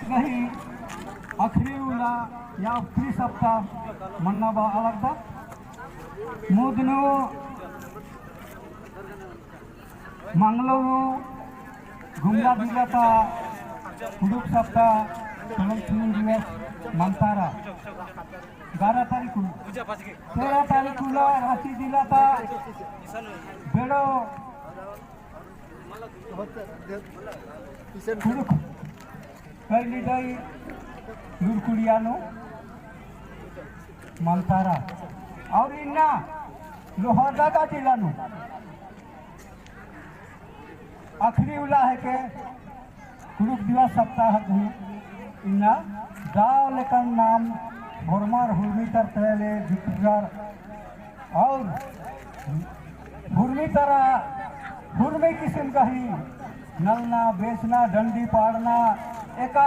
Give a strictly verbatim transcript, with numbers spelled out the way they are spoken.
गही अखरी उल्ला या अखरी सप्ताह मन्ना बआ लगदत। मुन्द नू मंगलो नू गुमला जिला ता कुँड़ुख़ सप्ताह तोड़ंग दिवस मन्तारा। ग्यारह तारीख उल्ला, तेरह तारीख उल्ला राँची जिला ता बेड़ो कुँड़ुख़ कैली दई लुरकुड़िया नू मन्तारा। और इन्ना लोहरदगा जिला नू अखरी उल्ला हेके कुँड़ुख़ दिवस सप्ताह गही इन्ना दव लेकन नाम होरमर हुरमी तर तले जुटरर और हुरमी तरा हुरमी किसिम गही नलना, बेचना, डंडी पाड़ना, एका